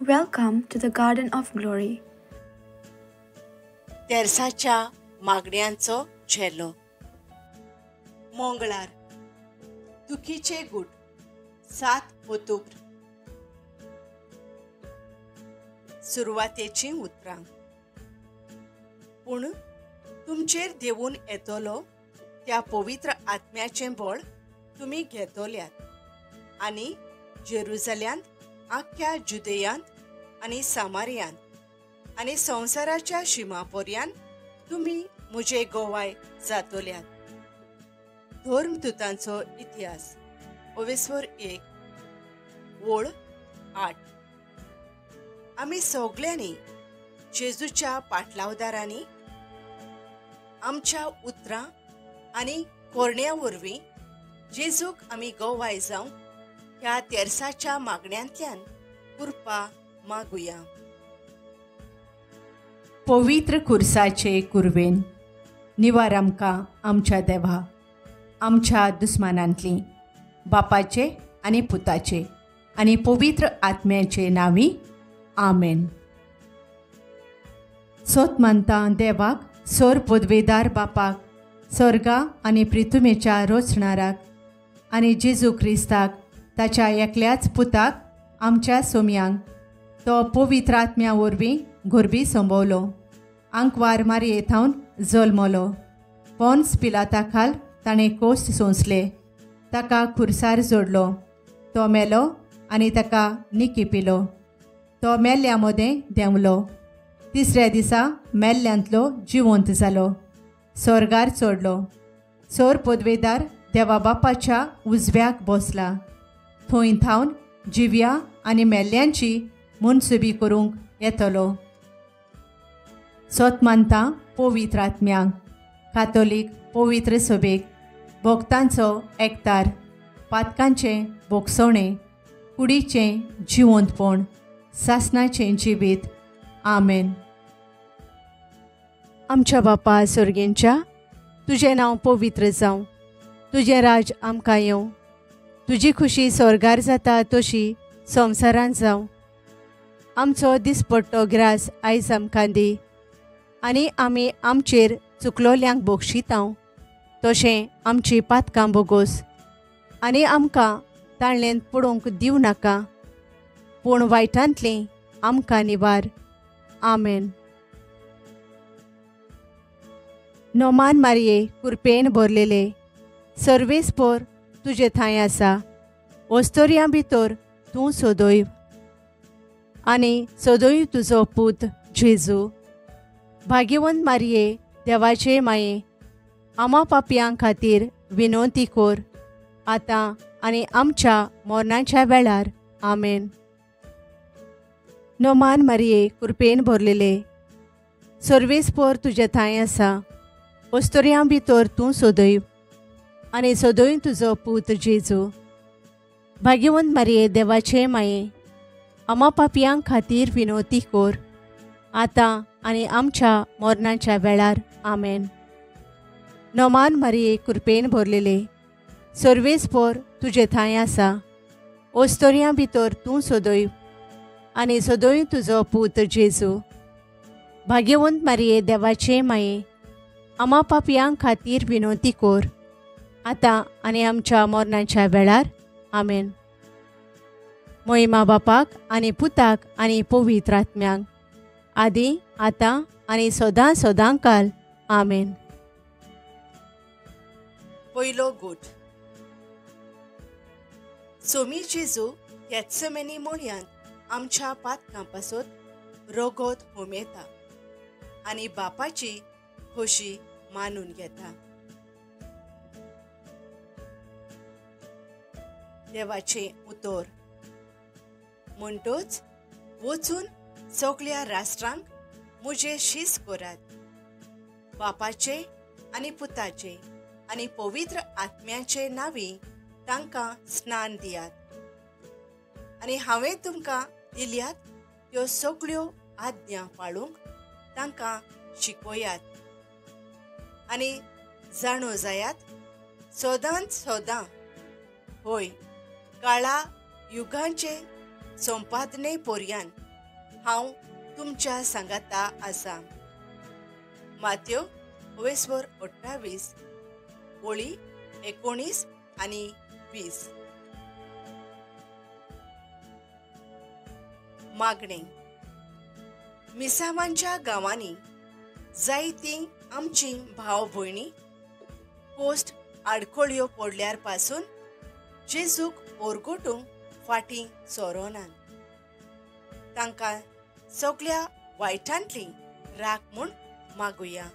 Welcome to the Garden of Glory. तेर्साच्या मागण्यांचो झेलो. मंगळार, दुखीचे गूट, 7 ओक्टोबर. सुरवातेचीं उतरां. पूण तुमचेर देवून येतलो त्या पवित्र आत्म्याचें बळ तुमी घेतल्यात आनी जेरुजल्यांत, आख्ख्या जुदेयांत आनी सामारियांत आनी संवसाराच्या शिमा पर्यान तुमी म्हजे गोवाय जातल्यात. धर्मदूतांचो इतिहास, ओवेस्वर 1 ओळ 8. आमी सगल्यांनी जेजूच्या पाटलावदारांनी आमच्या उतरां आनी कोरण्या वरवीं जेजूक आमी गोवाय जावंक ह्या तेर्साच्या मागण्यांतल्यान कृपा मागुया. पवित्र खुर्साचे कुरवेन निवार आमकां आमच्या देवा, आमच्या दुस्मानांतली, बापाचे आनी पुताचे आनी पवित्र आत्म्याचे नांवी, आमेन. सोत मानता देवाक, सोर पदवेदार बापाक, स्वर्गा आनी प्रितुमेच्या रोचणाराक आनी जेजू क्रिस्ताक, ताच्या एकल्याच पुताक, आमच्या सोम्यांक, तो पवित्र आत्म्या वरवीं गोरबी संभवलो, आंकवार मारये थावन जल्मलो, पोन्स पिलाता खाल ताणें कोश्ट सोंसले, ताका खुर्सार जोडलो, तो मेलो आनी ताका निकी पिलो, तो मेल्ल्या मदें देंवलो, तिसऱ्या दिसा मेल्ल्यांतलो जिवंत जालो, स्वर्गार चडलो, सोर पदवेदार देवा बापाच्या उजव्याक बसला, थंय थावन जिव्या आनी मेल्ल्यांची मनसुबी करूंक येतलो. सोत मानता पवित्र आत्म्यांक, कातोलीक पवित्र सभेक, भक्तांचो एकतार, पातकांचें भोगसणें, कुडीचें जिवंतपण, सासनाचें जिवीत, आमेन. आमच्या बापा सर्गेंच्या, तुजें नांव पवित्र जावं, तुजें राज आमकां येवं, तुजी खुशी स्वर्गार जाता तशी संवसारांत जावं. आमचो दिसपट्टो ग्रास आयज आमकां दी आनी आमी आमचेर चुकलोल्यांक बोगशितांव तशें आमची पातकां बोगोस आनी आमकां ताळ्ळेंत पडोवंक दिवं नाका, पूण वायटांतलीं आमकां निवार, आमेन. नोमान मारये, कुरपेन भरलेले, सर्वेस्पोर तुजे थंय आसा, ओस्तोरयां भितर तूं सोदोय आनी सोदोय तुजो पूत जेजू. भाग्यवंत मारये, देवाचे माये, आमा पापयां खातीर विनवती कोर, आतां आनी आमच्या मरणाच्या वेळार, आमेन. नोमान मारये, कुरपेन भरलेले, सर्वेस्पोर तुजे थंय आसा, ओस्तोरयां भितर तूं सोदय आनी सोदोय तुजो पूत जेजू. भाग्यवंत मारये, देवाचे माये, आमा पापयां खातीर विनवती कोर, आतां आनी आमच्या मरणाच्या वेळार, आमेन. नोमान मारये, कुरपेन भरलेले, सर्वेस्पोर तुजे थंय आसा, ओस्तोरयां भितर तूं सोदय आनी सोदोय तुजो पूत जेजू. भाग्यवंत मारये, देवाचे माये, आमा पापयां खातीर विनवती कोर, आतां आनी आमच्या मरणाच्या वेळार, आमेन. मोहिमा बापाक आनी पुताक आनी पवित्र आत्म्यांक, आदी आतां आनी सदां सदां काल, आमेन. पयलो गूट. सोमी जेजू गेत्सेमनी मोळयांत आमच्या पातकां पासत रोगोत हुमेता आनी बापाची खोशी मानून घेता. देवाचें उतर. म्हणटच वचून सगल्या राष्ट्रांक म्हजे शीस करात, बापाचे आनी पुताचे आनी पवित्र आत्म्याचे नांवी तांकां स्नान दियात आनी हांवें तुमकां दिल्यात त्यो सगळ्यो आज्ञा पाळूंक तांकां शिकयात आनी जाणो जायात सदांच सदां, होय काळा युगांचे संपादने पोरयान हांव तुमच्या सांगाता आसा. माथ्यो 28 ओळी 19 आनी 20. मागणें. मिसावांच्या गांवांनी जायतीं आमची भाव भयणी पोस्ट आडखळ्यो पडल्यार पासून जेजूक ओरगोटूंक फाटीं सोरोनात. तांकां सगळ्या वायटांतली राख म्हूण मागुया.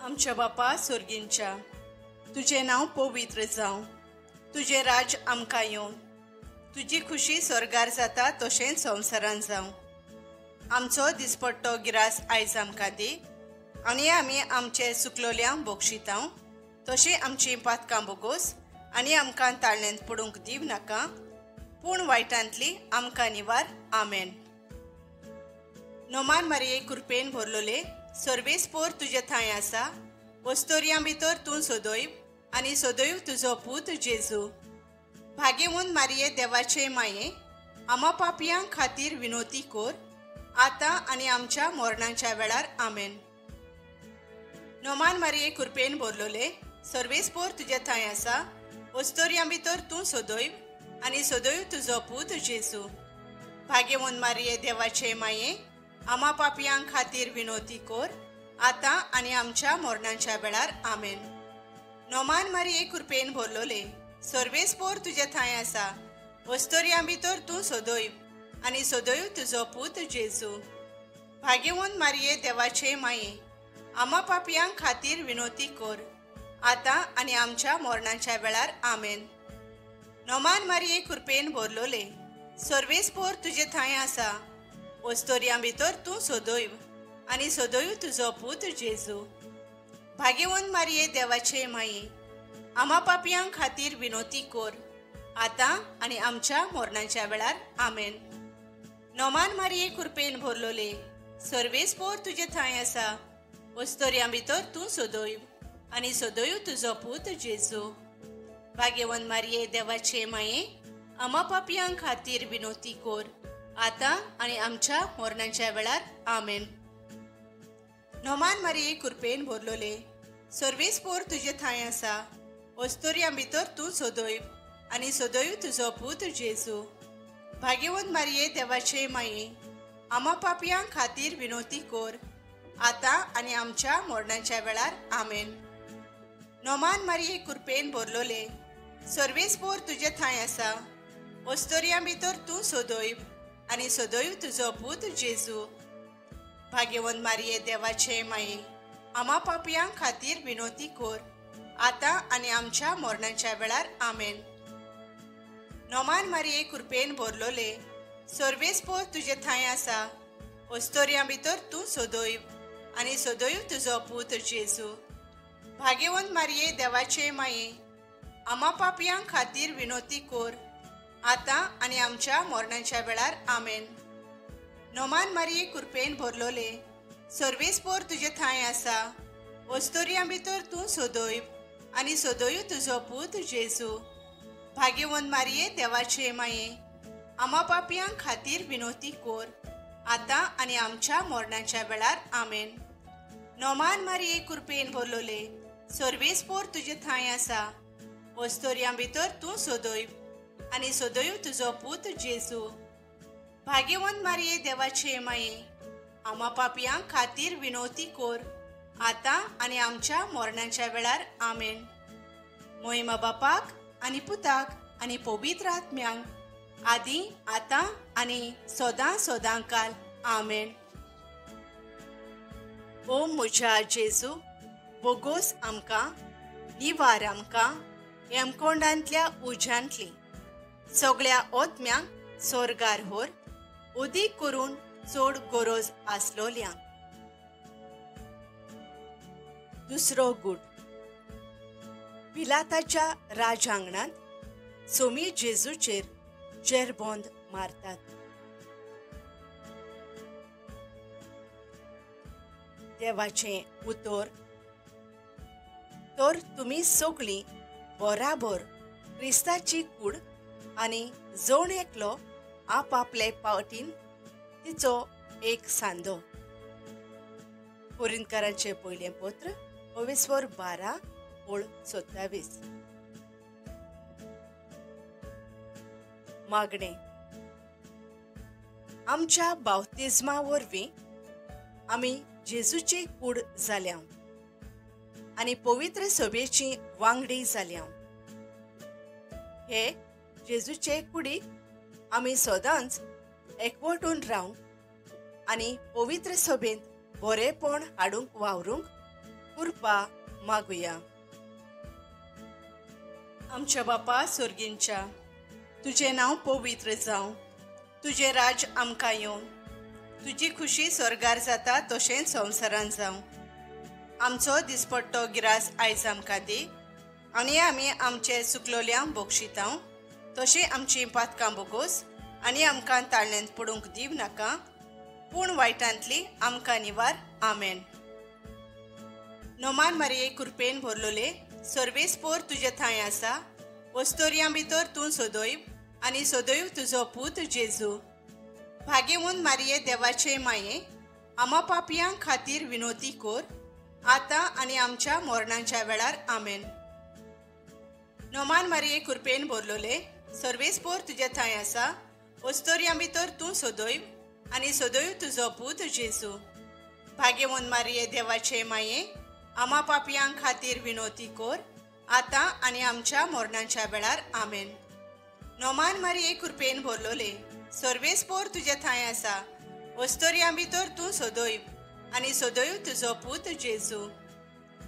आमच्या बापा सोर्गींच्या, तुजें नांव पवित्र जावं, तुजें राज आमकां येवं, तुजी खुशी स्वर्गार जाता तशेंच संवसारान जावं. आमचो दिसपट्टो गिरास आयज आमकां दी आनी आमी आमचे सुकलोल्यांक बक्षितांव तशें आमचीं पातकां बोगोस आनी आमकां ताळण्यांत पडूंक दिव नाका, पूण वायटांतली आमकां निवार. आमेन. नोमान मारये कृपेन भरलोले, सर्वेस्पोर तुजे थंय आसा, वस्तोरयां भितर तूं सदैव आनी सदैव तुजो पूत जेजू. भाग्यवंत मारये देवाचे माये, आमा पापयां खातीर विनोती कोर, आतां आनी आमच्या मरणाच्या वेळार. आमेन. नोमान मारये कृपेन भरलोले, सर्वेस्पोर तुजे थंय आसा, वस्तोरयां भितर तूं सदैव आनी सदैव तुजो पूत जेजू. भाग्यवंत मारये देवाचे माये, आमा पापयां खातीर विनोती कोर, आतां आनी आमच्या मरणाच्या वेळार. आमेन. नोमान मारये कृपेन भरलोले, सर्वेस्पोर तुजे थंय आसा, वस्तोरयां भितर तूं सदैव आनी सदैव तुजो पूत जेजू. भाग्यवंत मारये देवाचे माये, आमा पापयां खातीर विनोती कोर, आतां आनी आमच्या मरणाच्या वेळार. आमेन. नोमान मारये कृपेन भरलोले, सर्वेस्पोर तुजे थंय आसा, वस्तोरयां भितर तूं सदैव आनी सदैव तुजो पूत जेजू. भाग्यवंत मारये देवाचे माये, आमा पापयां खातीर विनोती कोर, आतां आनी आमच्या मरणाच्या वेळार. आमेन. नोमान मारये कृपेन भरलोले, सर्वेस्पोर तुजे थंय आसा, वस्तोरयां भितर तूं सदैव आनी सदैव तुजो पूत जेजू. भाग्यवंत मारये देवाचे माये, आमा पापयां खातीर विनोती कोर, आतां आनी आमच्या मरणाच्या वेळार. आमेन. नोमान मारये कृपेन भरलोले, सर्वेस्पोर तुजे थंय आसा, वस्तोरयां भितर तूं सदैव आनी सदैव तुजो पूत जेजू. भाग्यवंत मारये देवाचे माये, आमा पापयां खातीर विनोती कोर, आतां आनी आमच्या मरणाच्या वेळार. आमेन. नोमान मारये कृपेन भरलोले, सर्वेस्पोर तुजे थंय आसा, वस्तोरयां भितर तूं सदैव आनी सदैव तुजो पूत जेजू. भाग्यवंत मारये देवाचे माये, आमा पापयां खातीर विनोती कोर, आतां आनी आमच्या मरणाच्या वेळार. आमेन. नोमान मारये कृपेन भरलोले, सर्वेस्पोर तुजे थंय आसा, वस्तोरयां भितर तूं सदैव आनी सदैव तुजो पूत जेजू. भाग्यवंत मारये देवाचे माये, आमा पापयां खातीर विनोती कोर, आतां आनी आमच्या मरणाच्या वेळार. आमेन. नोमान मारये कृपेन भरलोले, सर्वेस्पोर तुजे थंय आसा, वस्तोरयां भितर तूं सदैव आनी सदैव तुजो पूत जेजू. भाग्यवंत मारये देवाचे माये, आमा पापयां खातीर विनोती कोर, आतां आनी आमच्या मरणाच्या वेळार. आमेन. नोमान मारये कृपेन भरलोले, सर्वेस्पोर तुजे थंय आसा, वस्तोरयां भितर तूं सदैव आनी सदैव तुजो पूत जेजू. भाग्यवंत मारये देवाचे माये, आमा पापयां खातीर विनोती कोर, आतां आनी आमच्या मरणाच्या वेळार. आमेन. मोहिमा बापाक आनी पुताक आनी पवित्र आत्म्यांक, आदी आतां आनी सदां सदां काल. आमेन. ओ म्हज्या जेजू, बोगोस आमकां, निवार आमकां हेमकोंडांतल्या उज्यांतली, सगळ्या ओत्म्यांक सोर्गार व्हर, उदीक करून चड गरज आसलोल्यांक. दुसरो गूट. पिलाताच्या राजांगणांत सोमी जेजूचेर जेरबोंद मारतात. देवाचें उतर. तर तुमी सगळीं बराबर क्रिस्ताची कूड आनी जण एकलो आपआपले पावटीन तिचो एक सांदो. कोरिंतकारांचें पयलें पत्र 12 ओळ 27. मागणें. आमच्या बाप्तिज्मा वरवीं आमी जेजूची कूड जाल्या आनी पवित्र सभेची वांगडी जाल्या. हे जेजूचे कुडीक आमी सदांच एकवटून रावंक आनी पवित्र सभेंत बरेपण हाडूंक वावरूंक कृपा मागुया. आमच्या बापा सोर्गींच्या, तुजें नांव पवित्र जावं, तुजें राज आमकां येवं, तुजी खुशी स्वर्गार जाता तशेंच संवसारान जावं. आमचो दिसपट्टो गिरास आयज आमकां दी आनी आमी आमचे चुकलोल्यांक बक्षितांव तशें आमचीं पातकां बोगोस आनी आमकां ताळण्यांत पडूंक दिव नाका, पूण वायटांतली आमकां निवार. आमेन. नोमान मारिये कृपेन भरलोले, सर्वेस्पोर तुजे थंय आसा, वस्तोर्यां भितर तूं सदैव आनी सदैव तुजो पूत जेजू. भागेवून मारिये देवाचे माये, आमा पापयां खातीर विनोती कोर, आतां आनी आमच्या मरणाच्या वेळार. आमेन. नोमान मारिये कृपेन भरलोले, सर्वेस्पोर तुजे थंय आसा, वस्तोर्यां भितर तूं सदैव आनी सदैव तुजो पूत जेजू. भागेवून मारिये देवाचे माये, आमा पापयां खातीर विनोती कोर, आतां आनी आमच्या मरणाच्या वेळार. आमेन. नोमान मारिये कृपेन भरलोले, सर्वेस्पोर तुजे थंय आसा, वस्तोर्यां भितर तूं सदैव आनी सदैव तुजो पूत जेजू.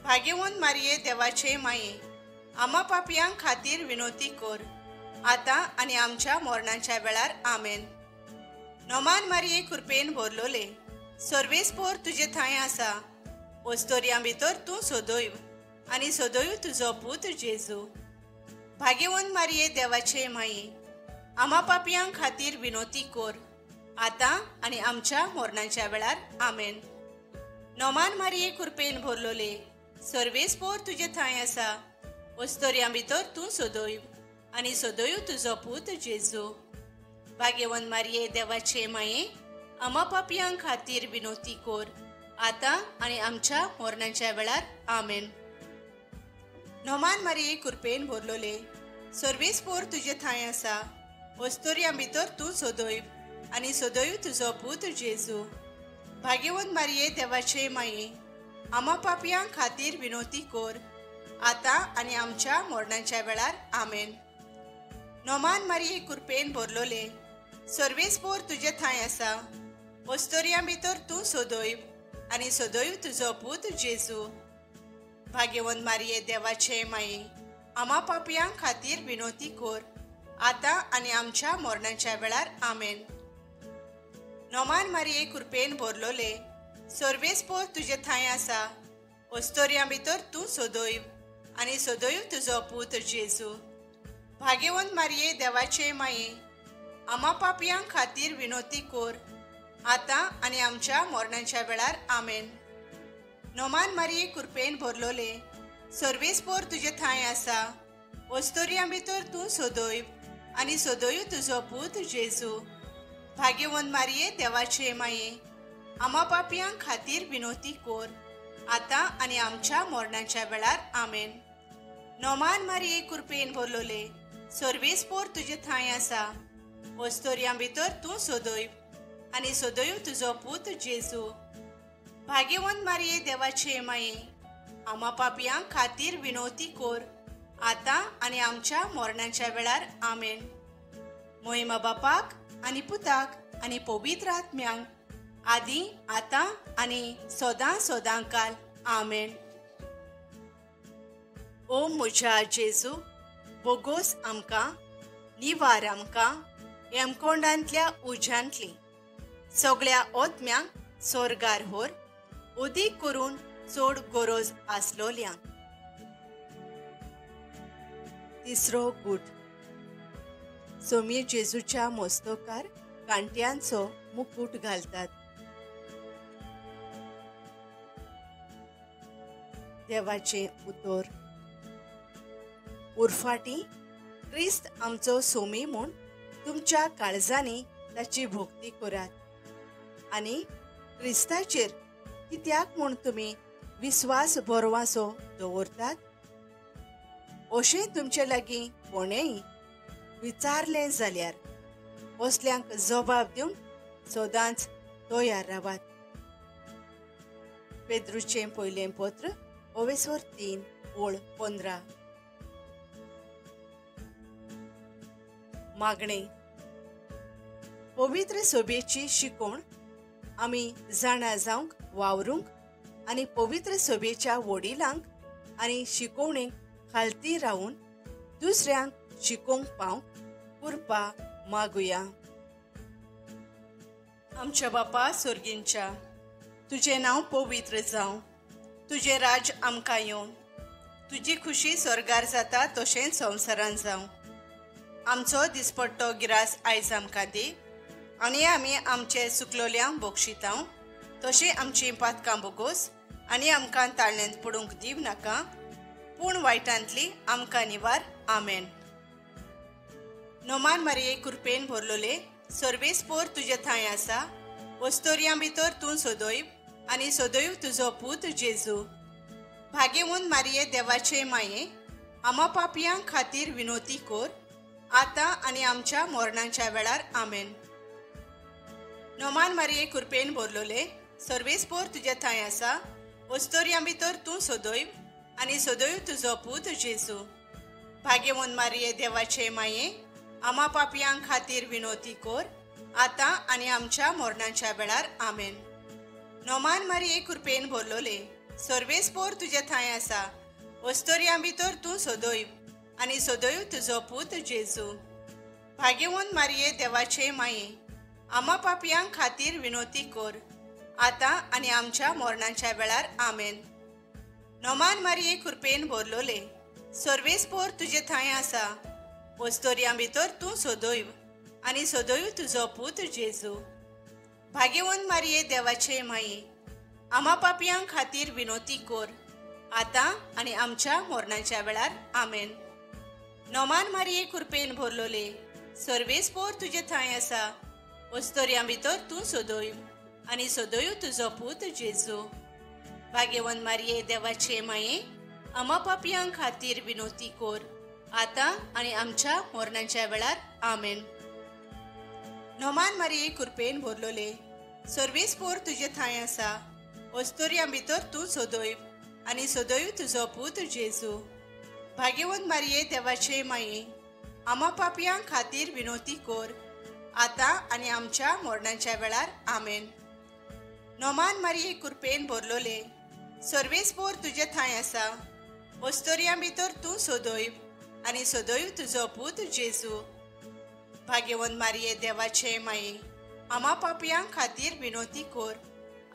भागेवून मारिये देवाचे माये, आमा पापयां खातीर विनोती कोर, आतां आनी आमच्या मरणाच्या वेळार. आमेन. नोमान मारिये कृपेन भरलोले, सर्वेस्पोर तुजे थंय आसा, वस्तोर्यां भितर तूं सदैव आनी सदैव तुजो पूत जेजू. भागेवून मारिये देवाचे माये, आमा पापयां खातीर विनोती कोर, आतां आनी आमच्या मरणाच्या वेळार. आमेन. नोमान मारिये कृपेन भरलोले, सर्वेस्पोर तुजे थंय आसा, वस्तोर्यां भितर तूं सदैव आनी सदैव तुजो पूत जेजू. भागेवंत मारिये देवाचे माये, आमा पापयां खातीर विनोती कोर, आतां आनी आमच्या मरणाच्या वेळार. आमेन. नोमान मारिये कृपेन भरलोले, सर्वेस्पोर तुजे थंय आसा, वस्तोर्यां भितर तूं सदैव आनी सदैव तुजो पूत जेजू. भागेवंत मारिये देवाचे माये, आमा पापयां खातीर विनोती कोर, आतां आनी आमच्या मरणाच्या वेळार. आमेन. नोमान मारिये कृपेन भरलोले, सर्वेस्पोर तुजे थंय आसा, वस्तोर्यां भितर तूं सदैव आनी सदैव तुजो पूत जेजू. भागेवंत मारिये देवाचे माये, आमा पापयां खातीर विनोती कोर, आतां आनी आमच्या मरणाच्या वेळार. आमेन. नोमान मारिये कृपेन भरलोले, सर्वेस्पोर तुजे थंय आसा, वस्तोर्यां भितर तूं सदैव आनी सदैव तुजो पूत जेजू. भागेवंत मारिये देवाचे माये, आमा पापयां खातीर विनोती कोर, आतां आनी आमच्या मरणाच्या वेळार. आमेन. नोमान मारिये कृपेन भरलोले, सर्वेस्पोर तुजे थंय आसा, वस्तोर्यां भितर तूं सदैव आनी सदैव तुजो पूत जेजू. भागेवंत मारिये देवाचे माये, आमा पापयां खातीर विनोती कोर, आतां आनी आमच्या मरणाच्या वेळार. आमेन. नोमान मारिये कृपेन भरलोले, सर्वेस्पोर तुजे थंय आसा, वस्तोर्यां भितर तूं सदैव आनी सदैव तुजो पूत जेजू. भागेवंत मारिये देवाचे माये, आमा पापयां खातीर विनोती कोर, आतां आनी आमच्या मरणाच्या वेळार. आमेन. मोहिमा बापाक आनी पुताक आनी पवित्र आत्म्यांक, आदी आतां आनी सदां सदां काल. आमेन. ओ म्हज्या जेजू, बोगोस आमकां, निवार आमकां हेमकोंडांतल्या उज्यांतली, सगळ्या ओतम्यांक सोर्गार होर, अदीक करून चड गरज आसलोल्यांक. तिसरो गूट. सोमी जेजूच्या मस्तकार कांट्यांचो मुकूट घालतात. देवाचें उतर. उरफाटी क्रिस्त आमचो सोमी म्हूण तुमच्या काळजांनी ताची भोक्ती करात आनी क्रिस्ताचेर कित्याक म्हूण तुमी विस्वास बरवासो दवरतात अशें तुमचे लागीं कोणेंय विचारलें जाल्यार असल्यांक जबाब दिवन सदांच तयार रावात. पेद्रूचें पयलें पत्र 3:15. मागणें. पवित्र सभेची शिकवण आमी जाणा जावंक वावरूंक आनी पवित्र सभेच्या वडिलांक आनी शिकवणेक खालती रावून दुसऱ्यांक शिकोवंक पावंक कृपा मागुया. आमच्या बापा सोर्गींच्या, तुजें नांव पवित्र जावं, तुजें राज आमकां येवं, तुजी खुशी स्वर्गार जाता तशेंच संवसारान जावं. आमचो दिसपट्टो गिरास आयज आमकां दी आनी आमी आमचे सुकलोल्यांक बक्षितांव तशें आमचीं पातकां बोगोस आनी आमकां ताळ्यांत पडूंक दिव नाका, पूण वायटांतली आमकां निवार. आमेन. नोमान मारिये कृपेन भरलोले, सर्वेस्पोर तुजे थंय आसा, वस्तोर्यां भितर तूं सदैव आनी सदैव तुजो पूत जेजू. भाग्यवंत मारिये देवाचे माये, आमा पापयां खातीर विनोती कोर आतां आनी आमच्या मरणाच्या वेळार. आमेन. नोमान मारिये कृपेन भरलोले, सर्वेस्पोर तुजे थंय आसा, वस्तोर्यां भितर तूं सदैव आनी सदैव तुजो पूत जेजू. भाग्यवंत मारिये देवाचे माये, आमा पापयां खातीर विनोती कोर आतां आनी आमच्या मरणाच्या वेळार. आमेन. नोमान मारिये कृपेन भरलोले, सर्वेस्पोर तुजे थंय आसा, वस्तोर्यां भितर तूं सदैव आनी सदैव तुजो पूत जेजू. भाग्यवंत मारिये देवाचे माये, आमा पापयां खातीर विनोती कोर आतां आनी आमच्या मरणाच्या वेळार. आमेन. नोमान मारिये कृपेन भरलोले, सर्वेस्पोर तुजे थंय आसा, वस्तोर्यां भितर तूं सदैव आनी सदैव तुजो पूत जेजू. भाग्यवंत मारिये देवाचे माये, आमा पापयां खातीर विनोती कोर आतां आनी आमच्या मरणाच्या वेळार. आमेन. नोमान मारिये कृपेन भरलोले, सर्वेस्पोर तुजे थंय आसा, वस्तोर्यां भितर तूं सदैव आनी सदैव तुजो पूत जेजू. भाग्यवंत मारिये देवाचे माये, आमा पापयां खातीर विनोती कोर आतां आनी आमच्या मरणाच्या वेळार. आमेन. नोमान मारिये कृपेन भरलोले, सर्वेस्पोर तुजे थंय आसा, वस्तोर्यां भितर तूं सदैव आनी सदैव तुजो पूत जेजू. भाग्यवंत मारिये देवाचे माये, आमा पापयां खातीर विनोती कोर आतां आनी आमच्या मरणाच्या वेळार. आमेन. नोमान मारिये कृपेन भरलोले, सर्वेस्पोर तुजे थंय आसा, वस्तोर्यां भितर तूं सदैव आनी सदैव तुजो पूत जेजू. भाग्यवंत मारिये देवाचे माये, आमा पापयां खातीर विनोती कोर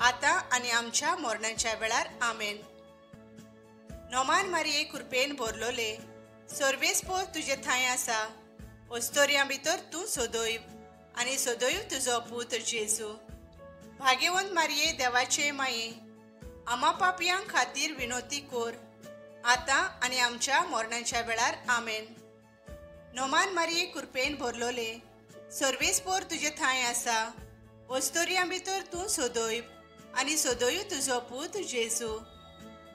आतां आनी आमच्या मरणाच्या वेळार. आमेन. नोमान मारिये कृपेन भरलोले, सर्वेस्पोर तुजे थंय आसा, वस्तोर्यां भितर तूं सदैव आनी सदैव तुजो पूत जेजू. भाग्यवंत मारिये देवाचे माये, आमा पापयां खातीर विनोती कोर आतां आनी आमच्या मरणाच्या वेळार. आमेन. नोमान मारिये कृपेन भरलोले, सर्वेस्पोर तुजे थंय आसा, वस्तोर्यां भितर तूं सदैव आनी सदैव तुजो पूत जेजू.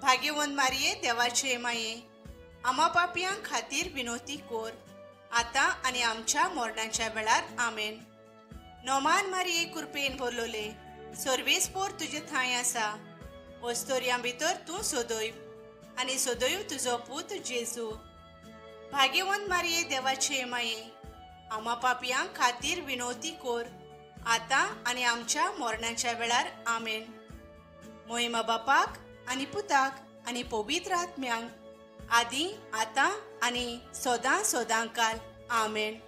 भाग्यवंत मारिये देवाचे माये, आमा पापयां खातीर विनोती कोर आतां आनी आमच्या मरणाच्या वेळार. आमेन. नोमान मारिये कृपेन भरलोले, सर्वेस्पोर तुजे थंय आसा, वस्तोर्यां भितर तूं सदैव आनी सदैव तुजो पूत जेजू. भाग्यवंत मारिये देवाचे माये, आमा पापयां खातीर विनोती कोर आतां आनी आमच्या मरणाच्या वेळार. आमेन. मोहिमा बापाक आनी पुताक आनी पवित्र आत्म्यांक, आदी आतां आनी सदां सदां काल. आमेन.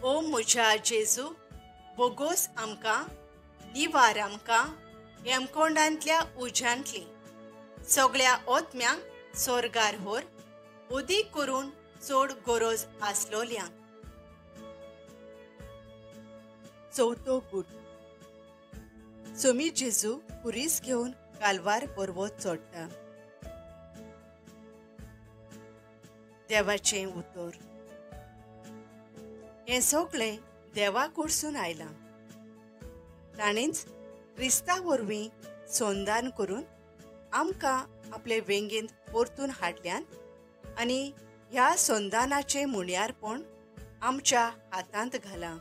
ओ म्हज्या जेजू, बोगोस आमकां, निवार आमकां हेमकोंडांतल्या उज्यांतली सगळ्या ओत्म्यांक सोर्गार होर उदीक करून चड गरज आसलोल्यांक. चवथो गूट. सोमी जेजू खुरीस घेवन कालवार पर्वत चडटा. देवाचें उतर. हें सगळें देवा कडसून आयलां. ताणेंच क्रिस्ता वरवीं संदान करून आमकां आपले वेंगेंत परतून हाडल्यान आनी ह्या संदानाचें मुण्यारपण आमच्या हातांत घालां.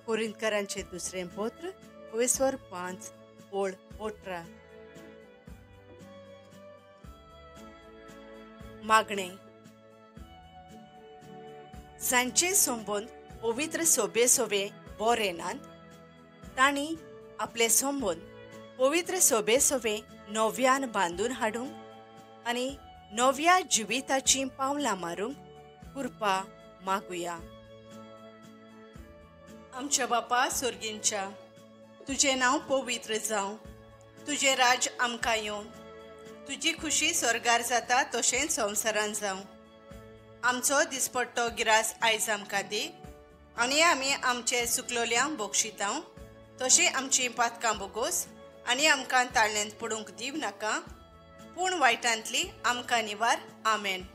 कोरिंतकारांचें दुसरें पत्र 5:18. मागणें. जांचे संबंद पवित्र सोबे सोबे बरे नात तांणी आपले संबंद पवित्र सोबे सोबे नव्यान बांदून हाडूंक आनी नव्या जिविताचीं पावलां मारूंक कृपा मागुया. आमच्या बापा सोर्गींच्या, तुजें नांव पवित्र जावं, तुजें राज आमकां येवं, तुजी खुशी स्वर्गार जाता तशेंच संवसारान जावं. आमचो दिसपट्टो गिरास आयज आमकां दी आनी आमी आमचे सुकलोल्यांक बक्षितांव तशें आमचीं पातकां बोगोस आनी आमकां ताळण्यांत पडूंक दिव नाका, पूण वायटांतली आमकां निवार. आमेन.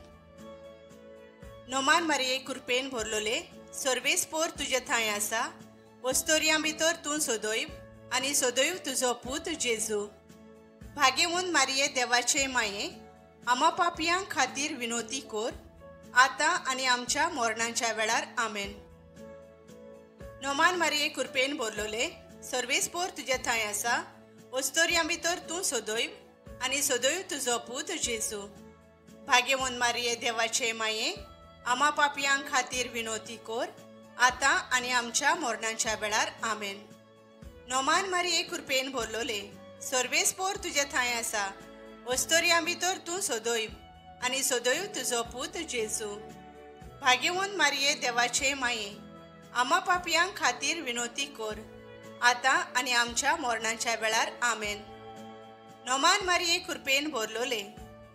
नोमान मारिये कृपेन भरलोले, सर्वेस्पोर तुजे थंय आसा, वस्तोर्यां भितर तूं सदैव आनी सदैव तुजो पूत जेजू. भाग्यवंत मारिये देवाचे माये, आमा पापयां खातीर विनोती कोर, आतां आनी आमच्या मरणाच्या वेळार. आमेन. नोमान मारिये कृपेन भरलोले, सर्वेस्पोर तुजे थंय आसा, वस्तोर्यां भितर तूं सदैव आनी सदैव तुजो पूत जेजू. भाग्यवंत मारिये देवाचे माये, आमा पापयां खातीर विनोती कोर, आतां आनी आमच्या मरणाच्या वेळार. आमेन. नोमान मारिये कृपेन भरलोले, सर्वेस्पोर तुजे थंय आसा, वस्तोर्यां भितर तूं सदैव आनी सदैव तुजो पूत जेजू. भाग्यवंत मारिये देवाचे माये, आमा पापयां खातीर विनोती कोर, आतां आनी आमच्या मरणाच्या वेळार. आमेन. नोमान मारिये कृपेन भरलोले,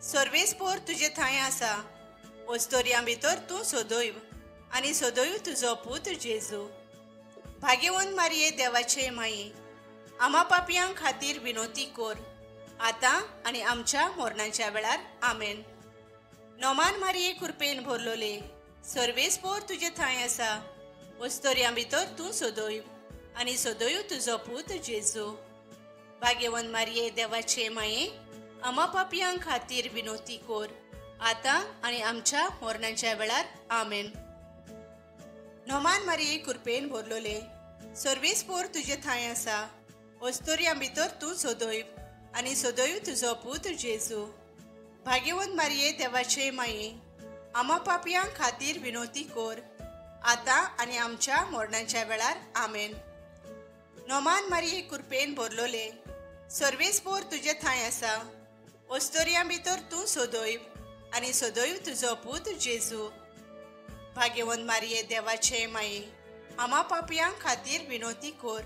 सर्वेस्पोर तुजे थंय आसा, वस्तोर्यां भितर तूं सदैव आनी सदैव तुजो पूत जेजू. भाग्यवंत मारिये देवाचे माये, आमा पापयां खातीर विनोती कोर, आतां आनी आमच्या मरणाच्या वेळार. आमेन. नोमान मारिये कृपेन भरलोले, सर्वेस्पोर तुजे थंय आसा, वस्तोर्यां भितर तूं सदैव आनी सदैव तुजो पूत जेजू. भाग्यवंत मारिये देवाचे माये, आमा पापयां खातीर विनोती कोर, आतां आनी आमच्या मरणाच्या वेळार. आमेन. नोमान मारिये कृपेन भरलोले, सर्वेस्पोर तुजे थंय आसा, वस्तोर्यां भितर तूं सदैव आनी सदैव तुजो पूत जेजू. भाग्यवंत मारिये देवाचे माये, आमा पापयां खातीर विनोती कोर, आतां आनी आमच्या मरणाच्या वेळार. आमेन. नोमान मारिये कृपेन भरलोले, सर्वेस्पोर तुजे थंय आसा, वस्तोर्यां भितर तूं सदैव आनी सदैव तुजो पूत जेजू. भाग्यवंत मारिये देवाचे माये, आमा पापयां खातीर विनोती कोर,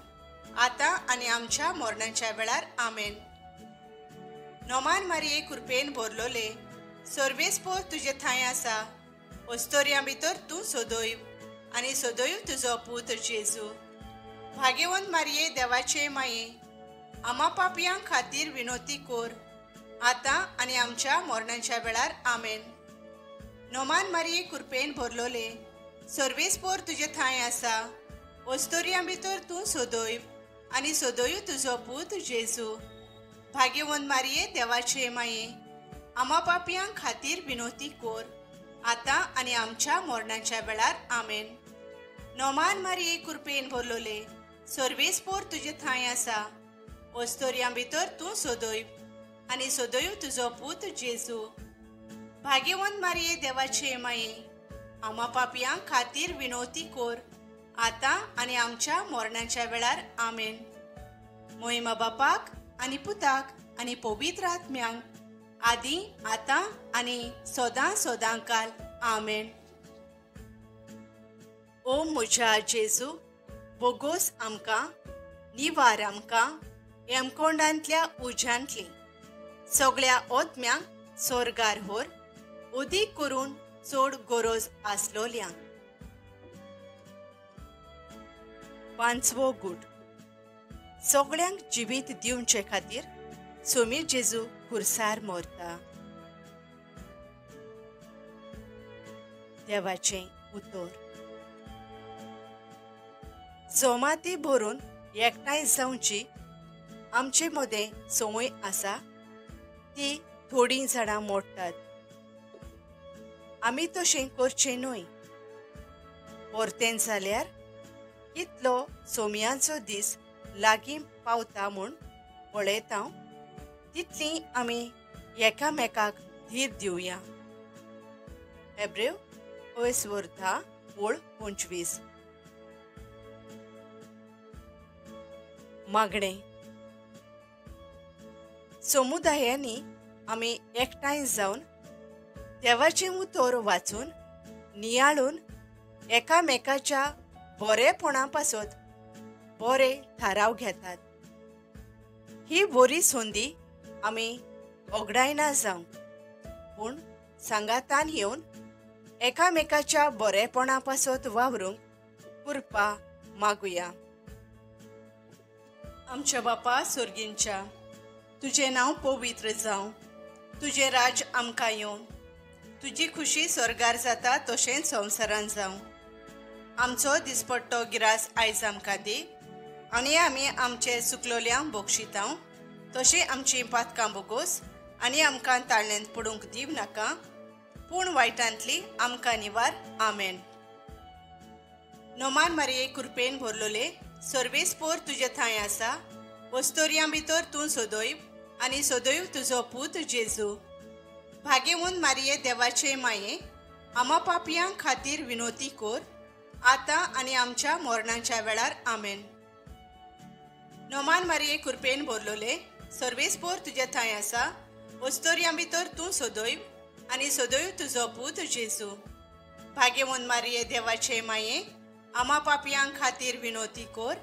आतां आनी आमच्या मरणाच्या वेळार. आमेन. नोमान मारिये कृपेन भरलोले, सर्वेस्पोर तुजे थंय आसा, वस्तोर्यां भितर तूं सदैव आनी सदैव तुजो पूत जेजू. भाग्यवंत मारिये देवाचे माये, आमा पापयां खातीर विनोती कोर, आतां आनी आमच्या मरणाच्या वेळार. आमेन. नोमान मारिये कृपेन भरलोले, सर्वेस्पोर तुजे थंय आसा, वस्तोर्यां भितर तूं सदैव आनी सदैव तुजो पूत जेजू. भाग्यवंत मारिये देवाचे माये, आमा पापयां खातीर विनोती कोर, आतां आनी आमच्या मरणाच्या वेळार. आमेन. नोमान मारिये कृपेन भरलोले, सर्वेस्पोर तुजे थंय आसा, वस्तोर्यां भितर तूं सदैव आनी सदैव तुजो पूत जेजू. भाग्यवंत मारिये देवाचे माये, आमा पापयां खातीर विनोती कोर, आतां आनी आमच्या मरणाच्या वेळार. आमेन. मोहिमा बापाक आनी पुताक आनी पवित्र आत्म्यांक, आदी आतां आनी सदां सदां काल. आमेन. ओ म्हज्या जेजू, बोगोस आमकां, निवार आमकां हेमकोंडांतल्या उज्यांतली सगळ्या ओत्म्यांक सोर्गार व्हर, अदीक करून चड गरज आसलोल्यांक. पांचवो गूट. सगळ्यांक जिवीत दिवचे खातीर सोमी जेजू खुर्सार मरता. देवाचें उतर. जोमाती भरून एकठांय जावची आमचे मदें संवय आसा ती थोडीं जाणां मोडटात. आमी तशें करचें न्हय. परतें जाल्यार कितलो सोमयांचो दीस लागीं पावता म्हूण पळयता तितली आमी एकामेकाक धीर दिवया. हेब्रेव 10:25. मागणें. समुदायांनी आमी एकठांय जावन देवाचें उतर वाचून नियाळून एकामेकाच्या बरेपणा पासत बरे थाराव घेतात. ही बरी संदी आमी ओगडायना जावंक, पूण सांगातान येवन एकामेकाच्या बरेपणा पासत वावरूंक कृपा मागुया. आमच्या बापा सोर्गींच्या, तुजें नांव पवित्र जावं, तुजें राज आमकां येवं, तुजी खुशी स्वर्गार जाता तशेंच संवसारान जावं. आमचो दिसपट्टो गिरास आयज आमकां दी आनी आमी आमचे सुकलोल्यांक बक्षितां तशें आमचीं पातकां बोगोस आनी आमकां ताळण्यांत पडूंक दिव नाका, पूण वायटांतली आमकां निवार. आमेन. नोमान मारये कृपेन भरलोले, सर्वेस्पोर तुजे थंय आसा, वस्तोरयां भितर तूं सदैव आनी सदैव तुजो पूत जेजू. भागेवून मारये देवाचे माये, आमा पापयां खातीर विनोती कोर, आतां आनी आमच्या मरणाच्या वेळार. आमेन. नोमान मारये कृपेन भरलोले, सर्वेस्पोर तुजे थंय आसा, वस्तोरयां भितर तूं सदैव आनी सदैव तुजो पूत जेजू. भागेवून मारये देवाचे माये, आमा पापयां खातीर विनोती कोर,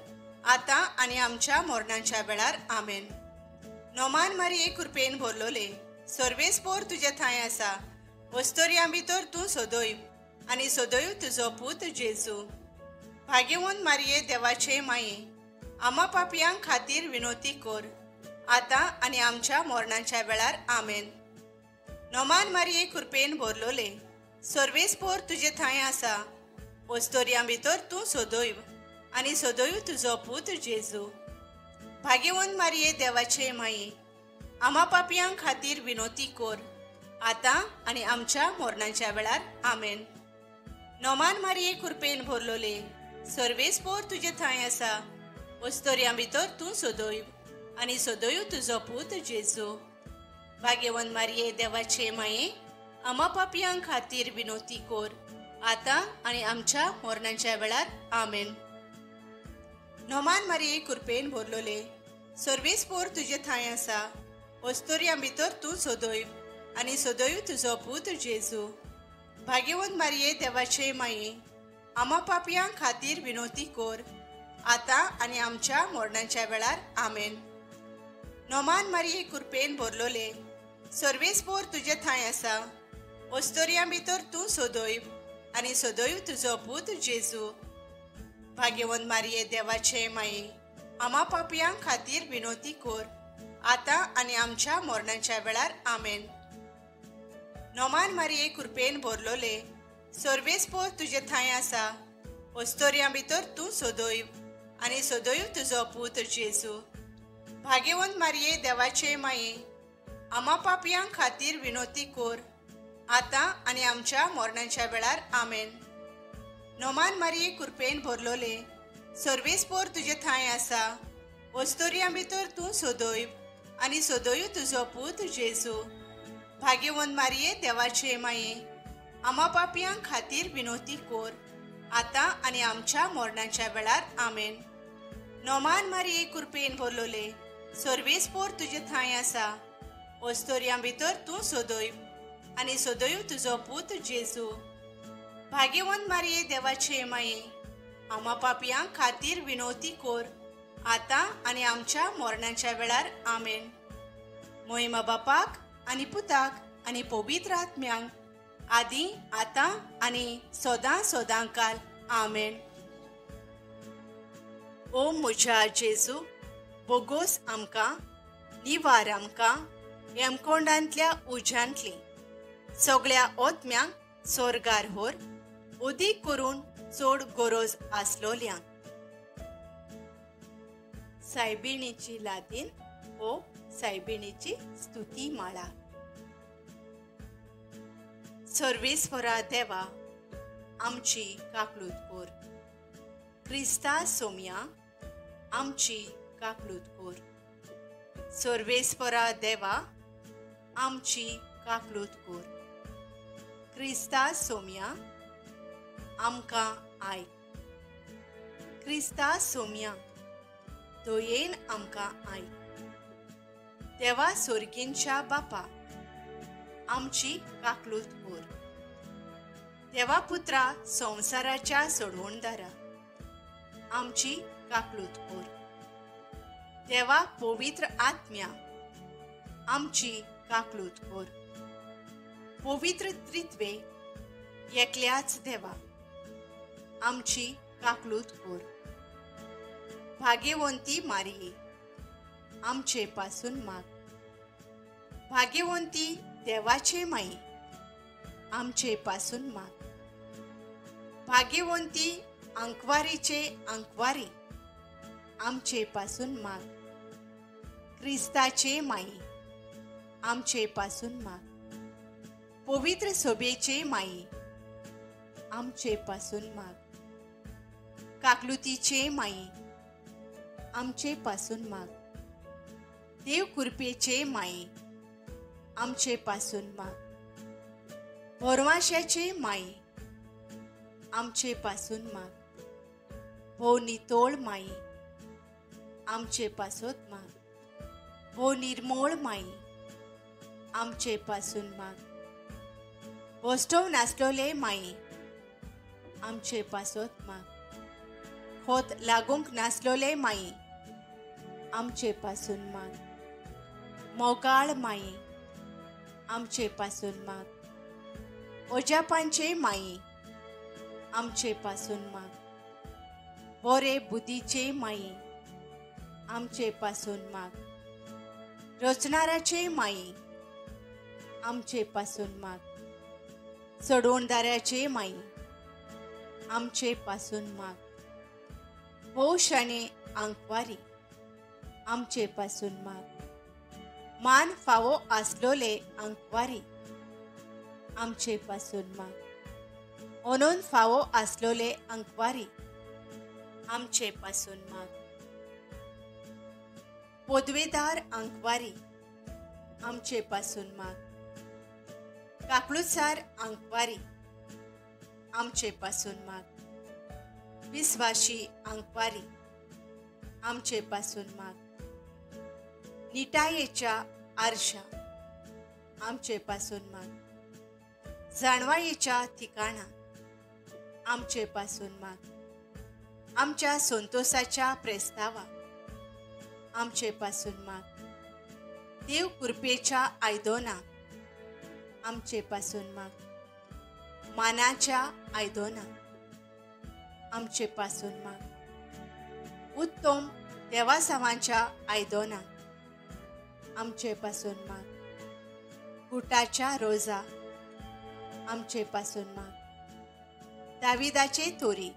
आतां आनी आमच्या मरणाच्या वेळार. आमेन. नोमान मारये कृपेन भरलोले, सर्वेस्पोर तुजे थंय आसा, वस्तोरयां भितर तूं सदैव आनी सदैव तुजो पूत जेजू. भागेवून मारये देवाचे माये, आमा पापयां खातीर विनोती कोर, आतां आनी आमच्या मरणाच्या वेळार. आमेन. नोमान मारये कृपेन भरलोले, सर्वेस्पोर तुजे थंय आसा, वस्तोरयां भितर तूं सदैव आनी सदैव तुजो पूत जेजू. भागेवून मारये देवाचे माये, आमा पापयां खातीर विनोती कोर, आतां आनी आमच्या मरणाच्या वेळार. आमेन. नोमान मारये कृपेन भरलोले, सर्वेस्पोर तुजे थंय आसा, वस्तोरयां भितर तूं सदैव आनी सदैव तुजो पूत जेजू. भागेवंत मारये देवाचे माये, आमा पापयां खातीर विनोती कोर, आतां आनी आमच्या मरणाच्या वेळार. आमेन. नोमान मारये कृपेन भरलोले, सर्वेस्पोर तुजे थंय आसा, वस्तोरयां भितर तूं सदैव आनी सदैव तुजो पूत जेजू. भागेवंत मारये देवाचे माये, आमा पापयां खातीर विनोती कोर, आतां आनी आमच्या मरणाच्या वेळार. आमेन. नोमान मारये कृपेन भरलोले, सर्वेस्पोर तुजे थंय आसा, वस्तोरयां भितर तूं सदैव आनी सदैव तुजो पूत जेजू. भागेवंत मारये देवाचे माये, आमा पापयां खातीर विनोती कोर, आतां आनी आमच्या मरणाच्या वेळार. आमेन. नोमान मारये कृपेन भरलोले, सर्वेस्पोर तुजे थंय आसा, वस्तोरयां भितर तूं सदैव आनी सदैव तुजो पूत जेजू. भागेवंत मारये देवाचे माये, आमा पापयां खातीर विनोती कोर, आतां आनी आमच्या मरणाच्या वेळार. आमेन. नोमान मारये कृपेन भरलोले, सर्वेस्पोर तुजे थंय आसा, वस्तोरयां भितर तूं सदैव आनी सदैव तुजो पूत जेजू. भागेवंत मारये देवाचे माये, आमा पापयां खातीर विनोती कोर, आतां आनी आमच्या मरणाच्या वेळार. आमेन. नोमान मारये कृपेन भरलोले, सर्वेस्पोर तुजे थंय आसा, वस्तोरयां भितर तूं सदैव आनी सदैव तुजो पूत जेजू. भागेवंत मारये देवाचे माये, आमा पापयां खातीर विनोती कोर, आतां आनी आमच्या मरणाच्या वेळार. आमेन. मोहिमा बापाक आनी पुताक आनी पवित्र आत्म्यांक, आदी आतां आनी सदां सदां काल. आमेन. ओ म्हज्या जेजू, बोगोस आमकां, निवार आमकां हेमकोंडांतल्या उज्यांतली, सगळ्या ओत्म्यांक सोर्गार व्हर अदीक करून चड गरज आसलोल्यांक. सायबिणीची लादीन हो सायबिणीची स्तुती माळा. सर्वेस्परा देवा आमची काकळूत कोर, क्रिस्ता सोम्या आमची काकळूत कोर. सर्वेस्परा देवा आमची काकळूत कोर, क्रिस्ता सोम्या आमकां आयक. क्रिस्ता सोम्या दयेन आमकां आयक. देवा सोर्गींच्या बापा आमची काकळूत कोर. देवा पुत्रा संवसाराच्या सोडवणदारा आमची काकळूत कोर. देवा पवित्र आत्म्या आमची काकळूत कोर. पवित्र त्रित्वे एकल्याच देवा आमची काकळूत कोर. भाग्यवंती मारिये आमचे पासून माग. भाग्यवंती देवाचे माई आमचे पासून माग. भाग्यवंती आंकवारीचे आंकवारी आमचे पासून माग. क्रिस्ताचे माई आमचे पासून माग. पवित्र सोबेचे माई आमचे पासून माग. काकलुतीचे माई आमचे पासून माग. देव कृपेचे माई आमचे पासून माग. भरवाशाचे माई आमचे पासून माग. भोव नितोळ माई आमचे पासत माग. भोव निर्मोळ माई आमचे पासून माग. भोस्टोव नासलोले माई आमचे पासत माग. खोत लागूंक नासलोले माई आमचे पासून माग. मोगाळ माई आमचे पासून माग. ओजापांचे माई आमचे पासून माग. बोरे बुद्धीचे माई आमचे पासून माग. रचणाराचे माई आमचे पासून माग. सोडवणदाराचे माई आमचे पासून माग. भोव शाणे आंकवारी आमचे पासून माग. मान फावो आसलोले आंकवारी आमचे पासून माग. ओनून फावो आसलोले आंकवारी आमचे पासून माग. पदवेदार आंकवारी आमचे पासून माग. काकळुसार आंकवारी आमचे पासून माग. विस्वाशी आंकवारी आमचे पासून माग. निटायेच्या आरशा आमचे पासून माग. जाणवायेच्या ठिकाणा आमचे पासून माग. आमच्या संतोषाच्या प्रस्तावा आमचे पासून माग. देव कृपेच्या आयदोना आमचे पासून माग. मानाच्या आयदोना आमचे पासून माग. उत्तम देवासावांच्या आयदोना आमचे पासून माग. गुटाच्या रोजा आमचे पासून माग. दाविदाचे तोरी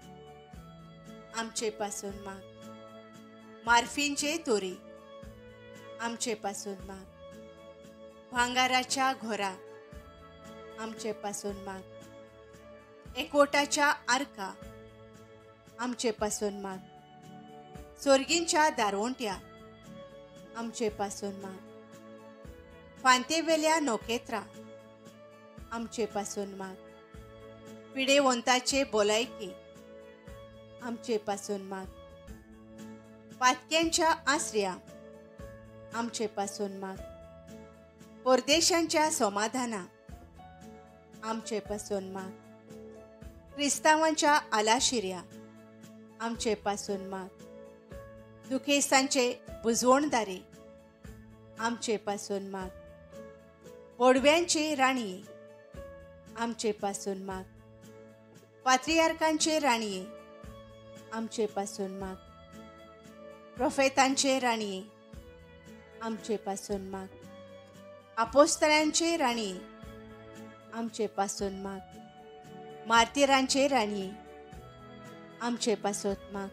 आमचे पासून माग. मार्फींचे तोरी आमचे पासून माग. भांगाराच्या घोरा आमचे पासून माग. एकवटाच्या आरका आमचे पासून माग. सोर्गींच्या दारवंट्या आमचे पासून माग. फांतेवेल्या नोकेत्रा आमचे पासून माग. पिडेवंताचे बोलायकी आमचे पासून माग. पातक्यांच्या आसऱ्या आमचे पासून माग. परदेशांच्या समाधाना आमचे पासून माग. क्रिस्तावांच्या आलाशिऱ्या आमचे पासून माग. दुखेस्तांचे बुजवणदारे आमचे पासून माग. बोडव्यांचे राणये आमचे पासून माग. पात्रियार्कांचे राणये आमचे पासून माग. प्रोफेतांचे राणये आमचे पासून माग. आपोस्तरांचे राणये आमचे पासून माग. मार्तिरांचे राणये आमचे पासत माग.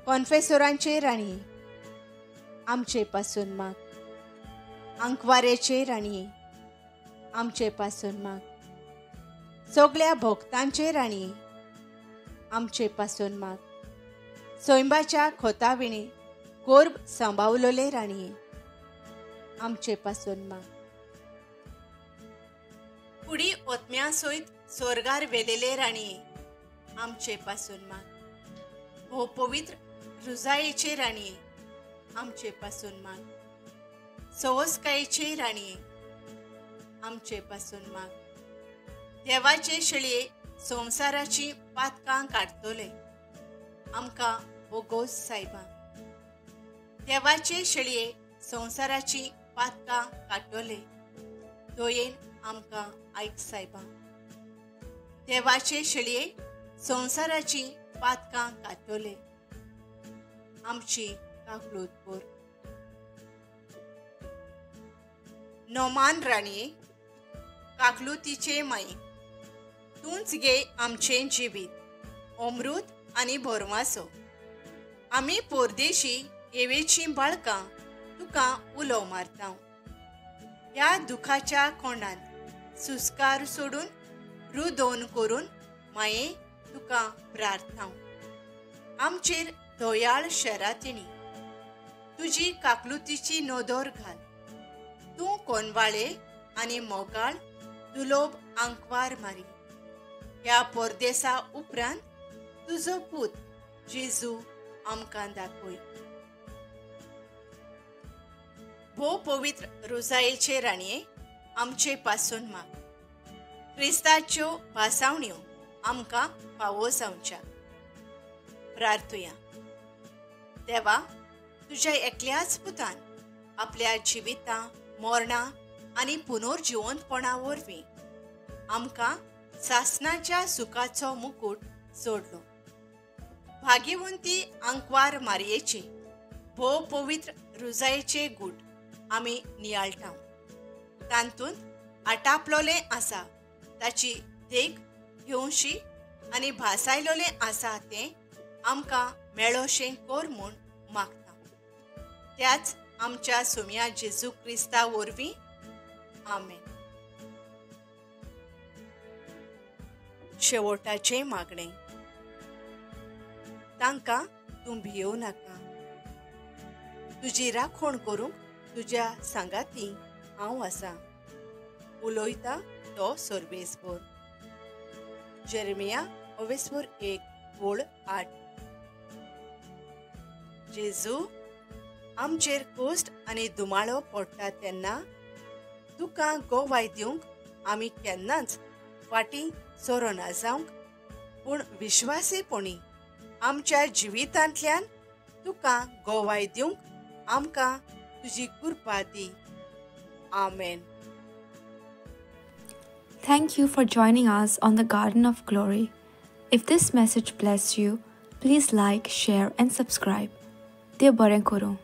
कॉन्फेसोरांचे राणये आमचे पासून माग. आंकवारेचे राणये आमचे पासून माग. सगळ्या भोक्तांचे राणये आमचे पासून माग. सोयंबाच्या खोताविणे कोर्ब सांबावलोले राणये आमचे पासून माग. कुडी ओतम्या सयत स्वर्गार वेलेले राणये आमचे पासून माग. हो पवित्र रुजायेचे राणये आमचे पासून माग. सवसकायेचे राणये आमचे पासून माग. देवाचे शेळये संवसाराची पातकां काडटले आमकां बोगोस सायबा. देवाचे शेळये संवसाराची पातकां काडटले दयेन आमकां आयक सायबा. देवाचे शेळये संवसाराची पातकां काडटले आमची काकलूत कर. नोमान राणये काकलुतीचे माई तूंच गे आमचें जिवीत अमृत आनी भरवासो. आमी पोरदेशी येवेचीं बाळकां तुका उलो मारता. ह्या दुखाच्या कोंडांत सुस्कार सोडून रुदोन करून माये तुका प्रार्थना. आमचेर दयाळ शरातिणी तुजी काकलुतीची नदर घाल. तूं कोनवाळे आनी मोगाळ दुलोब आंकवार मारी. ह्या परदेसा उपरांत तुजो पूत जेजू आमकां दाखय. भोव पवित्र रोजायेचे राणये आमचे पासून माग. क्रिस्ताच्यो भासावण्यो आमकां फावो जावच्या. प्रार्थुया. देवा तुज्या एकल्याच पुतान आपल्या जिविता मरणां आनी पुनर्जिवंतपणा वरवीं आमकां सासनाच्या सुखाचो मुकूट जोडलो. भाग्यवंती आंकवार मारयेची भोव पवित्र रुजायेचे गूट आमी नियाळटा. तातूंत आटापलोलें आसा ताची देख घेवशी आनी भासायलोलें आसा तें आमकां मेळोशें कर म्हूण मागता. त्याच आमच्या सुम्या जेजू क्रिस्ता वरवीं आमेन. शेवटाचें मागणें. तांकां तूं भियोव नाका. तुजी राखण करूंक तुज्या सांगाती हांव आसा. उलयता तो सर्वेस्पोर. जेरेमिया 1:8. जेजू आमचेर कोश्ट आनी दुमाळो पडटा तेन्ना तुका गोवाय दिवंक आमी केन्नाच फाटीं सोरोना जावंक, पूण विश्वासीपणी आमच्या जिवितांतल्यान तुका गोवाय दिवंक आमकां तुजी कृपा दी. आमेन. Thank you for joining us on the Garden of Glory. If this message blessed you, please like, share and subscribe. Dev बरें करूं.